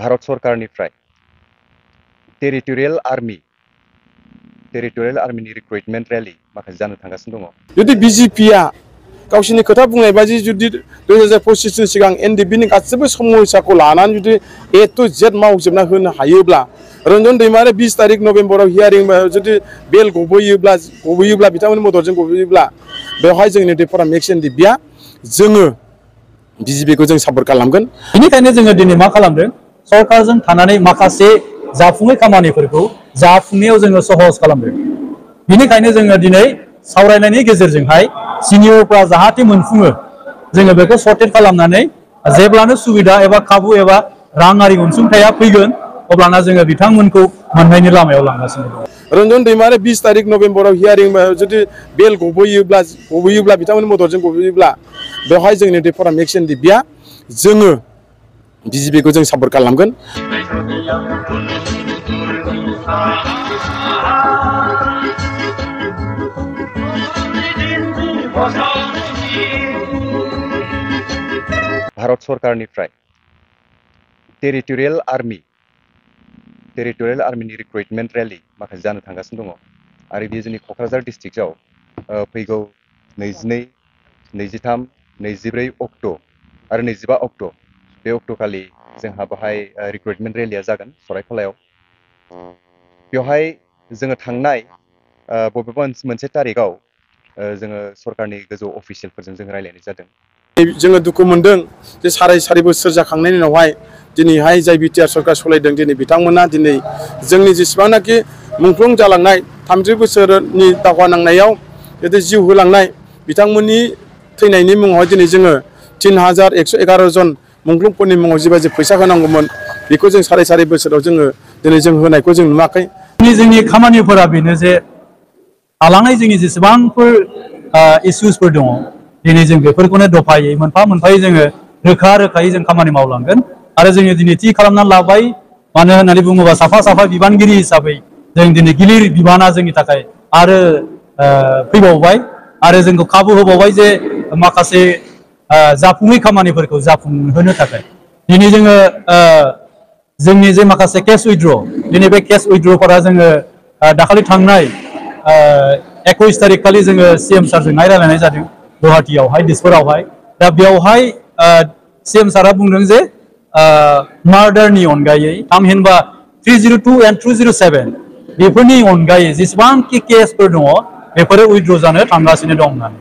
भारत सरकारनिफ्राय territorial आर्मिनि recruitment rally माखासे जानो थांगासिनो दङ। जुदि बिजेपिआ गावसिनि खोथा बुंनाय बायदि जुदि 2025 सिगां एनडिएफबिनि गासिबो समयसाखौ लानानै जुदि ए टु जेड मावजोबना होनो हायोब्ला रन्जन दैमारि 20 तारिख नभेम्बराव हियारिं जुदि बेल गबोयोब्ला बिथांमोननि मददजों गबोयोब्ला बेवहाय जोंनि दिफरा मेक्स एनडिएफबिआ जोङो बिजेपिखौ जों सापर्ट खालामगोन। बेनिखायनो जोङो दिनै मा खालामदों सरकारजों थानानै माखासे जाफुङै खामानिफोरखौ जाफुंनायाव जोङो सहज खालामदों। बेनिखायनो जोङो दिनै सावरायनायनि गेजेरजोंहाय सिनियरफ्रा जाहाथे मोनफुङो जोङो बेखौ सर्टेट खालामनानै जेब्लानो सुबिदा एबा खाबु एबा राङारि अनसुंथाया फैगोन अब्लाना जोङो बिथांमोनखौ मोननायनि लामायाव लांगासिनो दं। रन्जन दैमारि 20 तारिख नभेम्बराव हियारिं जुदि बेल गबोयोब्ला बिथांमोननि मददजों गबोयोब्ला बेवहाय जोंनि दिफरा मेक्स एनडिएफबिआ जोङो बिजेपिखौ जों सापर्ट खालामगोन। भारत सरकारनिफ्राय टेरिटरियेल आर्मिनि रिक्रुटमेन्ट रेलि माखासे जानो थांगासिनो दङ आरो बेयो जोंनि क'क्राझार डिस्ट्रिक्टआव फैगौ 22, 23, 24 अक्ट' आरो 25 अक्ट' बे अक्ट'खालि जोंहा बेहाय रिक्रुटमेन्ट रेलिया जागोन सरायखलायाव। बेवहाय जोङो थांनाय बबेबा मोनसे तारिखआव जोङो सरकारनि गोजौ अफिसियेलफोरजों जों रायलायनाय जादों। जोङो दुखु मोनदों जे साराय बोसोर जाखांनायनि उनावहाय दिनैहाय जाय बिटिआर सरकार सलायदों दिनै बिथांमोना दिनै जोंनि जेसेबांनाखि मुंख्लं जालांनाय 30 बोसोरनि दावहा नांनायाव जुदि जिउ होलांनाय बिथांमोननि थैनायनि मुङाव दिनै जोङो 3111 जन मुंख्लंफोरनि मुङाव जिबायदि फैसा होनांगौमोन बेखौ जों साराय बोसोराव जोङो दिनै जों होनायखौ जों नुवाखै। जोंनि खामानिफोरा बेनो जे थालांनाय जोंनि जेसेबांफोर इस्युसफोर दङ दिनै जों बेफोरखौनो दफायै मोनफा मोनफायै जोङो रोखायै जों खामानि मावलांगोन आरो जोङो दिनै थि खालामनानै लाबाय। मानो होननानै बुङोबा साफा बिबानगिरि हिसाबै जों दिनै गिलिर बिबाना जोंनि थाखाय आरो फैबावबाय आरो जोंखौ खाबु होबावबाय जे माखासे जाफुङै खामानिफोरखौ जाफुंहोनो थाखाय दिनै जोङो जोंनि जे माखासे केस उइथड्र दिनै बे केस उइथड्रफोरा जोङो दाखालि थांनाय 21 तारिख खालि जोङो CM सारजोंहाय रायलायनाय जादों गुवाहाटीयावहाय दिसपुरावहाय। दा बेवहाय CM सारा बुंदों जे मार्डारनि अनगायै थामहिनबा 302 एन्ड 207 बेफोरनि अनगायै जेसेबांखि केसफोर दङ बेफोरो उइथड्र जानो थांगासिनो दं होननानै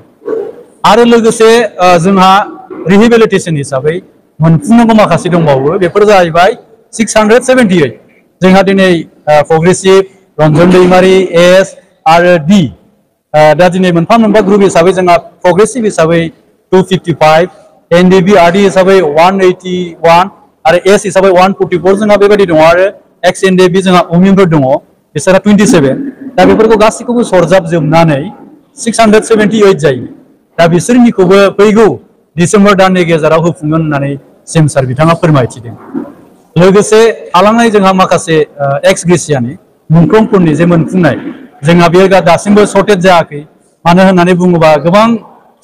आरो लोगोसे जोंहा रिहेबिलिटेसन हिसाबै मोनफुंनांगौ माखासे दंबावो बेफोर जाहैबाय 678 जोंहा दिनै प्रग्रेसिभ रन्जन दैमारि एस आरो डि दा दिनै मोनफा ग्रुप हिसाबै जोंहा प्रग्रेसिभ हिसाबै 255 एनडिबि आरडि हिसाबै 181 आरो एस हिसाबै 144 जोंहा बेबायदि दङ आरो एक्स एनडिबि जोंहा उमिनफोर दङ बिसोरा 27 दा बेफोरखौ गासैखौबो सरजाबजोबनानै 678 जायो। दा बिसोरनिखौबो फैगौ डिसेम्बर दाननि गेजेराव होफुंगोन होननानै CM सार बिथाङा फोरमायथिदों। लोगोसे थालांनाय जोंहा माखासे एक्स ग्रेसियानि मुंख्लंफोरनि जे मोनफुंनाय जोंहा बेयो दासिमबो सर्टेज जायाखै। मानो होननानै बुङोबा गोबां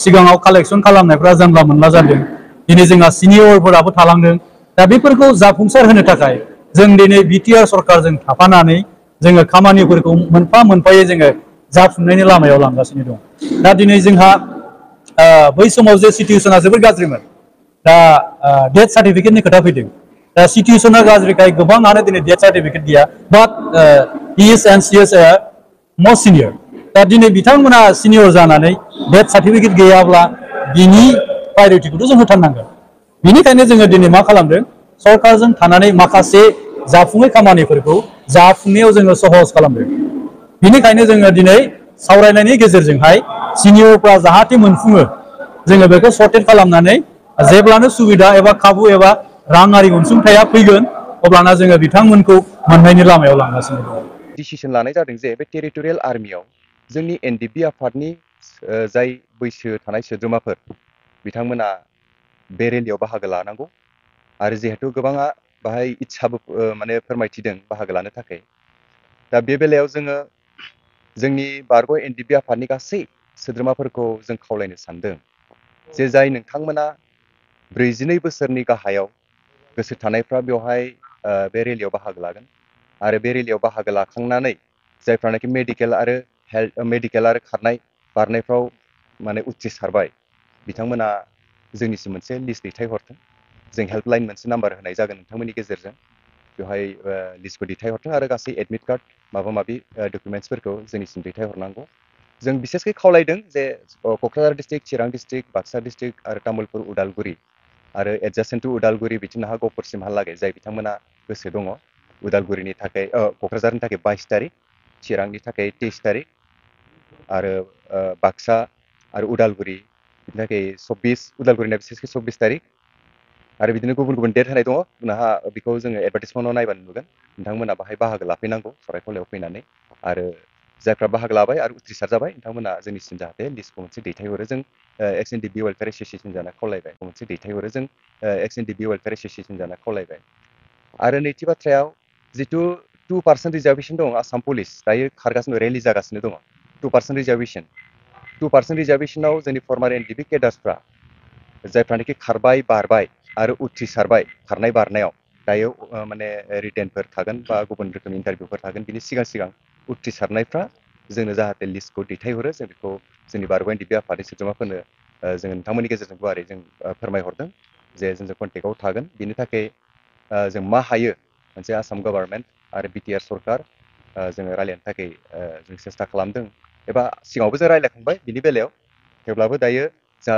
सिगाङाव कालेक्सन खालामनायफ्रा जानला मोनला जादों। दिनै जोंहा सिनियरफोराबो थालांदों। दा बेफोरखौ जाफुंसार होनो थाखाय जों दिनै बिटिआर सरकारजों थाफानानै जोङो खामानिफोरखौ मोनफा मोनफायै जोङो जाफुंनायनि लामायाव लांगासिनो दं। दा दिनै जोंहा बै समाव जे सिटुवेसना जोबोद गाज्रिमोन। दा डेथ सार्टिफिकेटनि खोथा फैदों। दा सिटुवेसना गाज्रिखाय गोबाङानो दिनै डेथ सार्टिफिकेट गैया but he is and she is must senior. दा दिनै बिथांमोना सिनियर जानानै डेथ सार्टिफिकेट गैयाब्ला बिनि प्रायरिटिखौथ' जों होथारनांगोन। बेनिखायनो जोङो दिनै मा खालामदों सरकारजों थानानै माखासे जाफुङै खामानिफोरखौ जाफुंनायाव जोङो सहज खालामदों। बेनिखायनो जोङो दिनै सावरायनायनि गेजेरजोंहाय सिनियरफ्रा जाहाथे मोनफुङो जोङो बेखौ सर्टेट खालामनानै जेब्लानो सुबिदा एबा खाबु एबा राङारि अनसुंथाया फैगोन अब्लाना जोङो बिथांमोनखौ मोननायनि लामायाव लांगासिनो दं। डिसिसन लानाय जादों जे बे टेरिटरियेल आर्मियाव जोंनि एनडिएफबि आफादनि जाय बैसो थानाय सोद्रोमाफोर बिथांमोना बे रेलियाव बाहागो लानांगौ आरो जिहेतु गोबाङा बाहाय इच्छाबो माने फोरमायथिदों बाहागो लानो थाखाय। दा बे बेलायाव जोङो जोंनि बारग' एनडिएफबि आफादनि गासै सोद्रोमाफोरखौ जों खावलायनो सानदों जे जाय नोंथांमोना 42 बोसोरनि गाहायाव गोसो थानायफ्रा बेवहाय बे रेलियाव बाहागो लागोन आरो बे रेलियाव बाहागो लाखांनानै जायफ्रानाखि मेडिकेल आरो खारनाय बारनायफ्राव माने उथ्रिसारबाय बिथांमोना जोंनिसिम मोनसे लिस्ट दैथायहरथों जों हेल्पलाइन मोनसे नाम्बार होनाय जागोन नोंथांमोननि गेजेरजों बेवहाय लिस्टखौ दैथायहरथों आरो गासै एडमिट कार्ड माबा माबि डकुमेन्ट्सफोरखौ जोंनिसिम दैथायहरनांगौ जों बिसेसकै खावलायदों जे क'क्राझार डिस्ट्रिक्ट चिरां डिस्ट्रिक्ट बाक्सा डिस्ट्रिक्ट आरो तामुलपुर उदालगुरि आरो एडजासेन्ट टु उदालगुरि बिथिंहा गफुरसिमहालागै जाय बिथांमोना गोसो दङ उदालगुरिनि थाखाय क'क्राझारनि थाखाय 22 तारिख चिरांनि थाखाय 23 तारिख आरो बाक्सा आरो उदालगुरि बिनि थाखाय 24 उदालगुरिना बिसेसकै 24 तारिख आरो बिदिनो गुबुन गुबुन डेट होनाय दङ उनावहा बेखौ जोङो एडभार्टाइजमेन्टआव नायबानो नुगोन नोंथांमोना बाहाय बाहागो लाफैनांगौ सरायखलायाव फैनानै आरो जायफ्रा बाहागो लाबाय आरो उथ्रिसार जाबाय नोंथांमोना जोंनिसिम जाहाथे लिस्टखौ मोनसे दैथायहरो जों एक्स-एन-डि-बि वेलफेयार एस'सियेसन जाना खावलायबाय मोनसे दैथायहरो जों एक्स-एन-डि-बि वेलफेयार एस'सियेसन जाना खावलायबाय आरो नैथि बाथ्रायाव जिथु 2% रिजार्भेसन दं आसाम पुलिस दायो खारगासिनो रेलि जागासिनो दङ 2% रिजार्भेसन 2% रिजार्भेसनाव जोंनि फर्मार एन-डि-बि केडार्सफ्रा जायफ्रानाखि खारबाय बारबाय आरो उथ्रिसारबाय खारनाय बारनायाव दायो माने रिटेनफोर थागोन बा गुबुन रोखोमनि इन्टारभिउफोर थागोन बिनि सिगां उथ्रिसारनायफ्रा जोंनो जाहाथे लिस्टखौ दैथायहरो जों बेखौ जोंनि बारग' एन-डि-बि आफादनि सोद्रोमाफोरनो जों नोंथांमोननि गेजेरजों गुवारै जों फोरमायहरदों जे जोंजों कन्टेक्टआव थागोन बिनि थाखाय जों मा हायो मोनसे आसाम गभर्नमेन्ट आरो बिटिआर सरकार जोङो रायलायनो थाखाय जों सेस्था खालामदों एबा सिगाङावबो जों रायलायखांबाय बिनि बेलायाव थेवब्लाबो दायो जा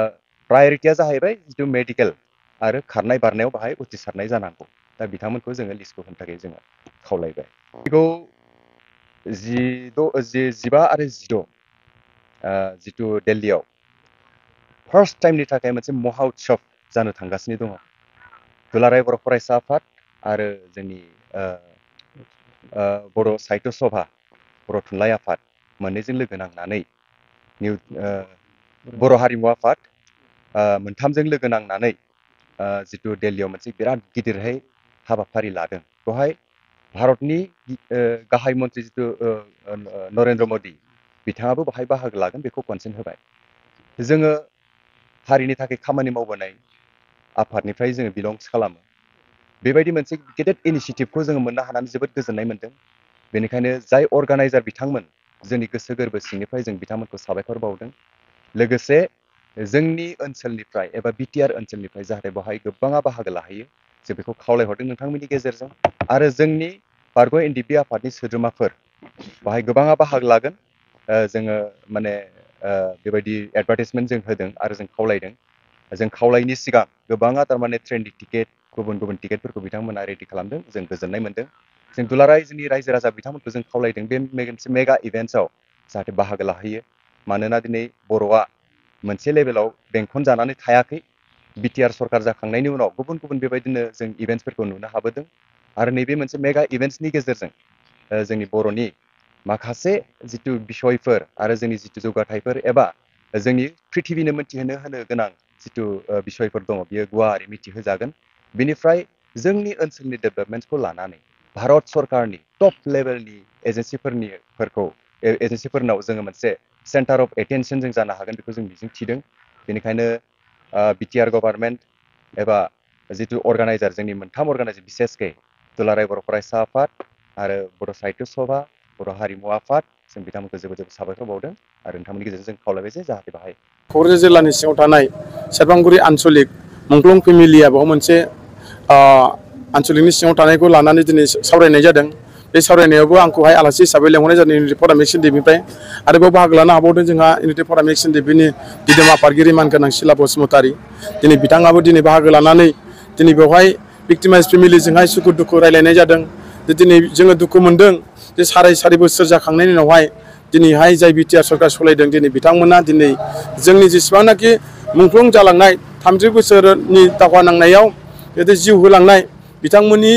प्रायरिटिया जाहैबाय जिथु मेडिकेल आरो खारनाय बारनायाव बाहाय उथ्रिसारनाय जानांगौ दा बिथांमोनखौ जोङो लिस्टखौ होनो थाखाय जोङो खावलायबाय बेखौ 15 आरो 16 जिथु दिल्लीयाव फार्स्ट टाइमनि थाखाय मोनसे महा उत्सव जानो थांगासिनो दङ दुलाराय बर' फरायसा आफाद आरो जोंनि बर' साहित्य सभा बर' थुनलाइ आफाद मोननैजों लोगो नांनानै बर' हारिमु आफाद मोनथामजों लोगो नांनानै जिथु दिल्लीयाव मोनसे बिराद गिदिरहाय हाबाफारि लादों बेवहाय भारतनि गाहाय मन्त्रि जिथु नरेन्द्र मदि बिथाङाबो बाहाय बाहागो लागोन बेखौ कनसेन्ट होबाय जोङो हारिनि थाखाय खामानि मावबोनाय आफादनिफ्राय जोङो बिलंस खालामो बेबायदि मोनसे गेदेर इनिशियेटिभखौ जोङो मोननो हानानै जोबोद गोजोननाय मोन्दों बेनिखायनो जाय अर्गानाइजार बिथांमोन जोंनि गोसो गोरबो सिंनिफ्राय जों बिथांमोनखौ साबायखर बावदों लोगोसे जोंनि ओनसोलनिफ्राय एबा बिटिआर ओनसोलनिफ्राय जाहाथे बेवहाय गोबाङा बाहागो लाहैयो जों बेखौ खावलायहरदों नोंथांमोननि गेजेरजों आरो जोंनि बारग' एन-डि-बि आफादनि सोद्रोमाफोर बाहाय गोबाङा बाहागो लागोन जोङो माने बेबायदि एडभार्टाइजमेन्ट जों होदों आरो जों खावलायदों जों खावलायनि सिगां गोबाङा थारमाने ट्रेननि टिकेट गुबुन गुबुन टिकेटफोरखौ बिथांमोना रेडि खालामदों जों गोजोननाय मोन्दों जों दुलाराय जोंनि रायजो राजा बिथांमोनखौ जों खावलायदों बे मोनसे मेगा इभेन्ट्सआव जाहाथे बाहागो लाहैयो मानोना दिनै बर'आ मोनसे लेभेलाव बेंखन जानानै थायाखै बिटिआर सरकार जाखांनायनि उनाव गुबुन गुबुन बेबायदिनो जों इभेन्ट्सफोरखौ नुनो हाबोदों आरो नैबे मोनसे मेगा इभेन्ट्सनि गेजेरजों जोंनि बर'नि माखासे जिथु बिसयफोर आरो जोंनि जिथु जौगाथायफोर एबा जोंनि प्रिथिबिनो मिथिहोनो गोनां जिथु बिसयफोर दङ बियो गुवारै मिथिहोजागोन बिनिफ्राय जोंनि ओनसोलनि डेभेलपमेन्टखौ लानानै भारत सरकारनि टप लेभेलनि एजेन्सिफोरनाव जोङो मोनसे सेन्टार अफ एटेनसन जों जानो हागोन बेखौ जों मिजिं थिदों बेनिखायनो बिटिआर गभर्नमेन्ट एबा जिथु अर्गानाइजार जोंनि मोनथाम अर्गानाइजार बिसेसकै दुलाराय बर' फरायसा आफाद आरो बर' साहित्य सभा बर' हारिमु आफाद जों बिथांमोनखौ जोबोद जोबोद साबायखर बावदों आरो नोंथांमोननि गेजेरजों जों खावलायबाय जे जाहाथे बाहाय क'क्राझार जिल्लानि सिङाव थानाय सेरफांगुरि आन्सलिक मुंख्लं फेमिलिया बेयाव मोनसे आन्सलिकनि सिङाव थानायखौ लानानै दिनै सावरायनाय जादों बे सावरायनायावबो आंखौहाय आलासि हिसाबै लेंहरनाय जादों इउनिटि फराम एक्स-एन-डि-बिनिफ्राय आरो बेयाव बाहागो लानो हाबावदों जोंहा इउनिटि फराम एक्स-एन-डि-बिनि दिदोम आफादगिरि मानगोनां सिला बसुमतारी दिनै बिथाङाबो दिनै बाहागो लानानै दिनै बेवहाय भिक्टिमाइज फेमिलिजोंहाय सुखु दुखु रायलायनाय जादों दिनै जोङो दुखु मोनदों जे साराय बोसोर जाखांनायनि उनावहाय दिनैहाय जाय बिटिआर सरकार सालायदों दिनै बिथांमोना दिनै जोंनि जेसेबांनाखि मुंख्लं जालांनाय 30 बोसोरनि दावहा नांनायाव जिउ होलांनाय बिथांमोननि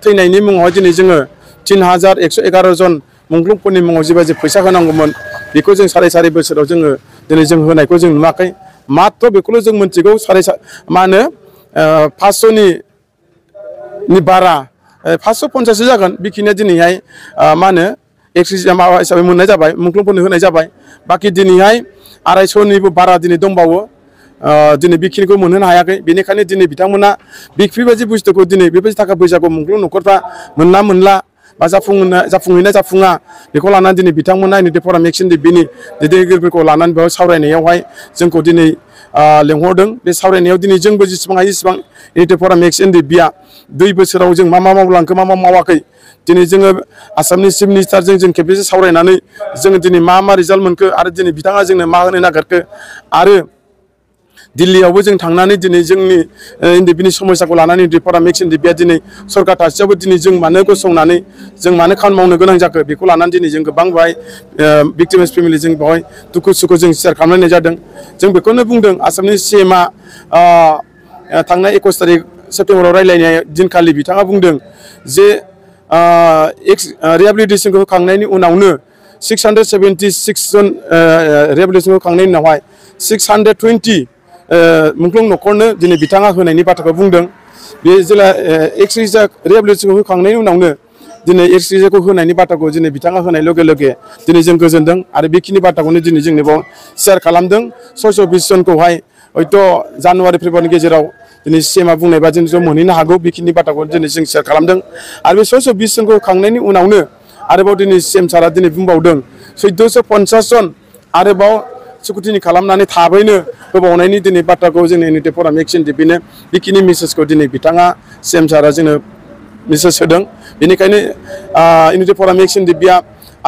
थैनायनि मुङावहाय दिनै जोङो 3111 जन मुंख्लंफोरनि मुङाव जिबायदि फैसा होनांगौमोन बेखौ जों साराय बोसोराव जोङो दिनै जों होनायखौ जों नुवाखै मात्र बेखौल' जों मिन्थिगौ 500नि बारा 550 जागोन बेखिनिया दिनैहाय माबा हिसाबै मोननाय जाबाय मुंख्लंफोरनो होनाय जाबाय बाखि दिनैहाय 250निबो बारा दिनै दंबावो दिनै बेखिनिखौ मोनहोनो हायाखै बेनिखायनो दिनै बिथांमोना बेफोरबायदि बुस्थुखौ दिनै बेबायदि थाखा फैसाखौ मुंख्लं न'खरफ्रा मोनला बा जाफुंहैना जाफुङा बेखौ लानानै दिनै बिथांमोना इउनिटि फराम एक्सन बिनि दैदेनगिरिफोरखौ लानानै बेयाव सावरायनायावहाय जोंखौ दिनै लेंहरदों बे सावरायनायाव दिनै जोंबो जेसेबां हायो एसेबां इउनिटि फराम एक्सन बिया 2 बोसोराव जों मा मावलांखो मा मावाखै दिनै जोङो आसामनि चिफ मिनिस्टारजों जों खेबसे सावरायनानै जोङो दिनै मा रिजाल्ट मोनखो आरो दिनै बिथाङा जोंनो मा होनो नागिरखो आरो दिल्लीयावबो जों थांनानै दिनै जोंनि एनडिपिनि समस्याखौ लानानै इउनिटि फराम एक्सन बिया दिनै सरकार थासेयावबो दिनै जों मानो गसंनानै जों मानो खामानि मावनो गोनां जाखो बेखौ लानानै दिनै जों गोबां बेवहाय भिक्टिम्स फेमिलि जों बेवहाय दुखु सुखु जों शेयार खालामलायनाय जादों जों बेखौनो बुंदों आसामनि सीएमआ थांनाय 21 तारिख सेप्तेम्बराव रायलायनाय दिनखालि बिथाङा बुंदों जे रिहेबिलिटेसनखौ होखांनायनि उनावनो 676 जन रिहेबिलिटेसनखौ होखांनायनि उनावहाय 620 मुंख्लं न'खरनो दिनै बिथाङा होनायनि बाथ्राखौ बुंदों बे जेला एक्सरेजा रिहेबिलिटेसनखौ होखांनायनि उनावनो दिनै एक्सरेजाखौ होनायनि बाथ्राखौ दिनै बिथाङा होनाय लगे लगे दिनै जों गोजोनदों आरो बेखिनि बाथ्राखौनो दिनै जोंनि बाव शेयार खालामदों 620 जनखौहाय हयथ' जानुवारि फेब्रुवारिनि गेजेराव दिनै सीएमआ बुंनाय बादि जों मोनहैनो हागौ बेखिनि बाथ्राखौ दिनै जों शेयार खालामदों आरो बे 620 जनखौ होखांनायनि उनावनो आरोबाव दिनै सीएम सारा दिनै बुंबावदों 1450 जन आरोबाव सिकिउरिटिनि खालामनानै थाबैनो होबावनायनि दिनै बाथ्राखौ जोंनि इउनिटि फराम एक्सन बिनो बेखिनि मेसेजखौ दिनै बिथाङा सीएम सारा जोंनो मेसेज होदों बेनिखायनो इउनिटि फराम एक्सन बिया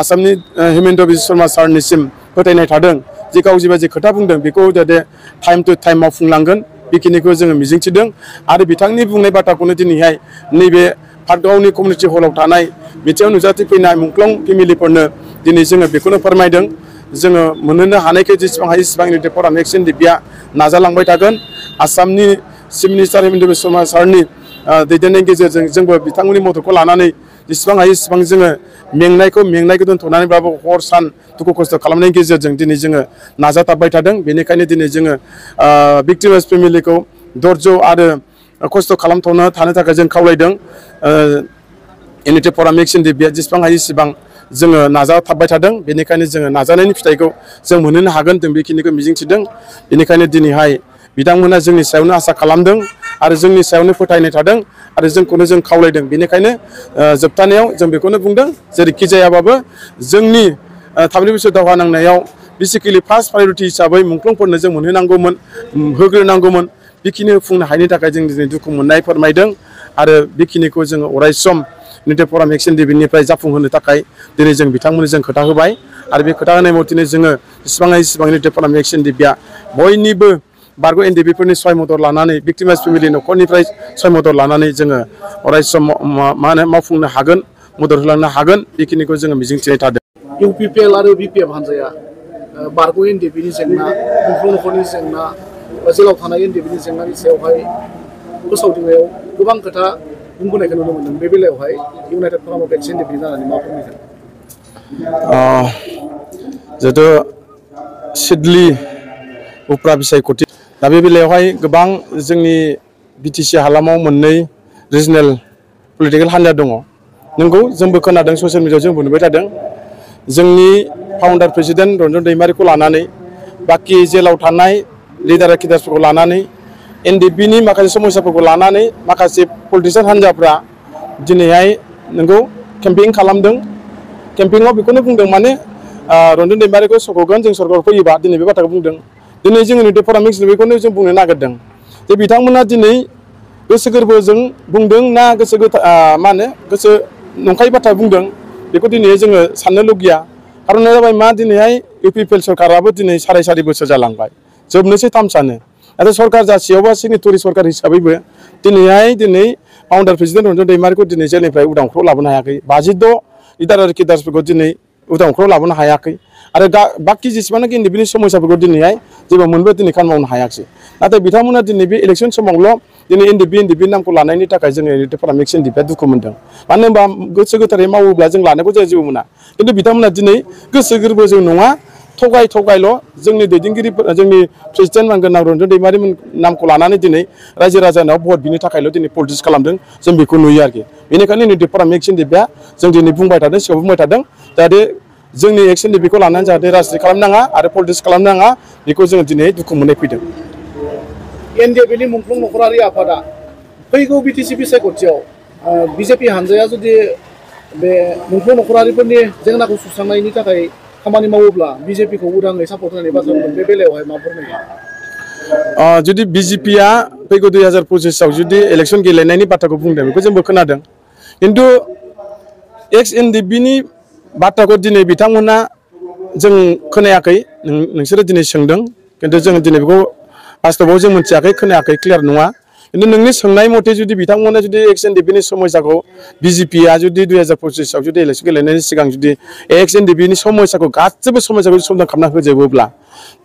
आसामनि हेमन्त बिश्व शर्मा सारनिसिम फोथायनाय थादों जे गाव जिबायदि खोथा बुंदों बेखौ जाहाथे टाइम टु टाइम मावफुंलांगोन बेखिनिखौ जोङो मिजिंथिदों आरो बिथांनि बुंनाय बाथ्राखौनो दिनैहाय नैबे पाटगावनि कमिउनिटि हलाव थानाय बिथिङाव नुजाथिफैनाय मुंख्लं फेमिलिफोरनो दिनै जोङो बेखौनो फोरमायदों जोङो मोनहोनो हानायखौ जेसेबां हायो एसेबां इउनिटि फराम एक्सन बिया नाजालांबाय थागोन आसामनि चिफ मिनिस्टार हेमन्त बिश्व शर्मा सारनि दैदेननायनि गेजेरजों जोंबो बिथांमोननि मददखौ लानानै जेसेबां हायो एसेबां जोङो मेंनायखौ दोनथ'नानैब्लाबो हर सान दुखु खस्थ' खालामनायनि गेजेरजों दिनै जोङो नाजाथाबबाय थादों बेनिखायनो दिनै जोङो भिक्टिम्स फेमिलिखौ धैर्य आरो खस्थ' खालामथ'नो थानो थाखाय जों खावलायदों इउनिटि फराम एक्सन बिया जेसेबां हायो एसेबां जोङो नाजाथाबबाय थादों बेनिखायनो जोङो नाजानायनि फिथाइखौ जों मोनहोनो हागोन जों बेखिनिखौ मिजिंथिदों बेनिखायनो दिनैहाय बिथांमोना जोंनि सायावनो आसा खालामदों आरो जोंनि सायावनो फोथायनाय थादों आरो जोंखौनो जों खावलायदों बेनिखायनो जोबथानायाव जों बेखौनो बुंदों जेरैखि जायाबाबो जोंनि 3 बोसोर दावहा नांनायाव बेसिकेलि फार्स्ट प्रायरिटि हिसाबै मुंख्लंफोरनो जों मोनहोनांगौमोन होग्रोनांगौमोन बेखिनि होफुंनो हायैनि थाखाय जों दिनै दुखु मोननाय फोरमायदों आरो बेखिनिखौ जोङो अरायसम इउनिटि फराम एक्सन बिनिफ्राय जाफुंहोनो थाखाय दिनै जों बिथांमोननो जों खोथा होबाय आरो बे खोथा होनाय मथेनो जोङो जेसेबां हायो एसेबां इउनिटि फराम एक्सन बिया बयनिबो बारग' एनडिपिफोरनि सहाय मदद लानानै भिक्टिम्स फेमिलि न'खरनिफ्राय सहाय मदद लानानै जोङो अरायसम मा होनो मावफुंनो हागोन मदद होलांनो हागोन बेखिनिखौ जोङो मिजिंथिनाय थादों इउपिपिएल आरो बिपिएफ हानजाया बारग' एनडिपिनि जेंना मुंख्लं न'खरनि जेंना जेलाव थानाय एनडिपिनि जेंनानि सायावहाय फोसावदिंनायाव गोबां खोथा बुंबोनायखौ नुनो मोन्दों बे बेलायावहाय इउनाइटेड फराम अफ एक्स एनडिपि जानानै मा फोरमायगोन जिहेथु सिडली उफ्रा बिसायख'थि दा बे बेलायावहाय गोबां जोंनि बिटिसि हालामाव मोननै रिजनेल पलिटिकेल हान्जा दङ नंगौ जोंबो खोनादों ससियेल मिडियायाव जोंबो नुबाय थादों जोंनि फाउन्डार प्रेसिडेन्ट रन्जन दैमारिखौ लानानै बाखि जेलाव थानाय लिडार किडार्सफोरखौ लानानै एनडिपिनि माखासे समस्याफोरखौ लानानै माखासे पलिटिसियान हान्जाफ्रा दिनैहाय नंगौ केम्पिं खालामदों केम्पिंआव बेखौनो बुंदों माने रन्जन दैमारिखौ सख'गोन जों सरकार फैयोबा दिनै बे बाथ्राखौ बुंदों दिनै जों इउनिटि फराम एक्सन बेखौनो जों बुंनो नागिरदों जे बिथांमोना दिनै गोसो गोरबोजों बुंदों ना मा होनो गोसो नंखाय बाथ्रा बुंदों बेखौ दिनै जोङो साननो लुगैया खारना जाबाय मा दिनैहाय इउपिपिएल सरकाराबो दिनै 4.5 बोसोर जालांबाय जोबनोसै थामसानो आरो सरकार जासेयावबा सिगनेटरि सरकार हिसाबैबो दिनै फाउन्डार प्रेसिडेन्ट रन्जन दैमारिखौ दिनै जेलनिफ्राय उदांफ्राव लाबोनो हायाखै 56 लिडार आरो किडार्सफोरखौ दिनै उदांफ्राव लाबोनो हायाखै आरो बाखि जेसेबांनाखि एनडिपिनि समस्याफोरखौ दिनैहाय जेबो मोनबो दिनै खामानि मावनो हायाखै नाथाय बिथांमोना दिनै बे इलेक्सन समावल' दिनै एनडिपि नामखौ लानायनि थाखाय जोङो इउनिटि फराम एक्सन बिया दुखु मोनदों मानो होनबा गोसो गोथारै मावोब्ला जों लानायखौ जों जेबो मोना खिन्थु बिथांमोना दिनै गोसो गोरबोजों नङा थगायल' जोंनि दैदेनगिरि जोंनि प्रेसिडेन्ट मानगोनां रन्जन दैमारि नामखौ लानानै दिनै रायजो राजानाव भट बिनो थाखायल' दिनै पलिटिक्स खालामदों जों बेखौ नुयो आरोखि बेनिखायनो इउनिटि फराम एक्सन बिया जों दिनै बुंबाय थादों सिगाङाव बुंबाय थादों जाहाथे जोंनि एक्सन बेखौ लानानै जाहाथे राजनिति खालामनाङा आरो पलिटिक्स खालामनाङा बेखौ जोङो दिनै दुखु मोननाय फैदों एनडिएफबि मुंख्लं नखरारि आफादा फैगौ बिटिसि बिसायख'थियाव बिजेपि हानजाया जुदि बे मुंख्लं नखरारिफोरनि जेंनाखौ सुस्रांनायनि थाखाय खामानि मावोब्ला बिजेपिखौ उदाङै सापर्ट होनायनि बाथ्रा बुंदों बे बेलायावहाय मा फोरमायगोन? जुदि बिजेपिया फैगौ 2025आव जुदि इलेक्सन गेलेनायनि बाथ्राखौ बुंदों बेखौ जोंबो खोनादों खिन्थु एक्स एनडिएफबिनि बाथ्राखौ दिनै बिथांमोना जों खोनायाखै नोंसोरो दिनै सोंदों खिन्थु जों दिनै बेखौ बास्तबाव जों मिथियाखै खोनायाखै क्लियार नङा खिन्थु नोंनि सोंनाय मथे जुदि बिथांमोना जुदि एक्स एनडिएफबिनि समस्याखौ बिजेपिया जुदि 2025आव जुदि इलेक्सन गेलेनायनि सिगां जुदि एक्स एनडिएफबिनि समस्याखौ गासैबो समस्याखौ समाधान खालामना होजोबोब्ला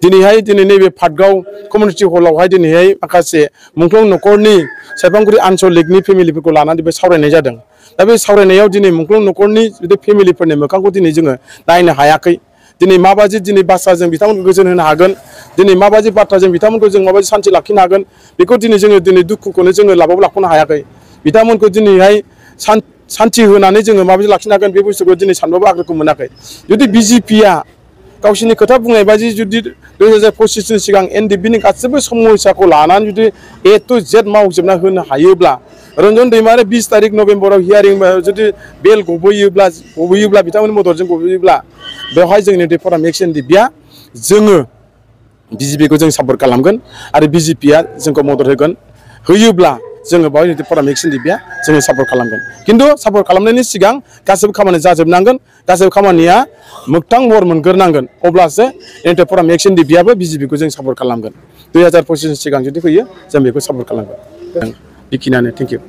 दिनैहाय नैबे पाटगाव कमिउनिटि हलावहाय दिनैहाय माखासे मुंख्लं नखरनि सेरफांगुरि आन्चलिकनि फेमिलिफोरखौ लानानै बे सावरायनाय जादों दा बे सावरायनायाव दिनै मुंख्लं नखरनि जुदि फेमिलिफोरनि मोखांखौ दिनै जोङो नायनो हायाखै दिनै माबायदि दिनै बाथ्राजों बिथांमोनखौ गोजोन होनो हागोन दिनै माबायदि बाथ्राजों बिथांमोनखौ जों माबायदि शान्ति लाखिनो हागोन बेखौ दिनै जोङो दिनै दुखुखौनो जोङो लाबाबो लाख'नो हायाखै बिथांमोनखौ दिनैहाय शान्ति होनानै जोङो माबायदि लाखिनो हागोन बे बुस्थुखौ दिनै सानबाबो आग्रहखौ मोनाखै जुदि बिजेपिया गावसिनि खोथा बुंनाय बायदि जुदि 2025नि सिगां एनडिएफबिनि गासैबो समस्याखौ लानानै जुदि ए टु जेड मावजोबना होनो हायोब्ला रन्जन दैमारि 20 तारिख नभेम्बराव हियारिं जुदि बेल गबोयोब्ला बिथांमोननि मददजों गबोयोब्ला बेवहाय जोंनि फराम एक्स एनडिएफबिया जोङो बिजेपिखौ जों सापर्ट खालामगोन आरो बिजेपिया जोंखौ मदद होयोब्ला जोङो बेवहाय फराम एक्स एनडिएफबिया जोङो सापर्ट खालामगोन खिन्थु सापर्ट खालामनायनि सिगां गासैबो खामानि जाजोबनांगोन गासैबो खामानिया मोगथां महर मोनग्रोनांगोन अब्लासो फराम एक्स एनडिएफबियाबो बिजेपिखौ जों सापर्ट खालामगोन 2025नि सिगां जुदि फैयो जों बेखौ सापर्ट खालामगोन बेखिनियानो थेंक इउ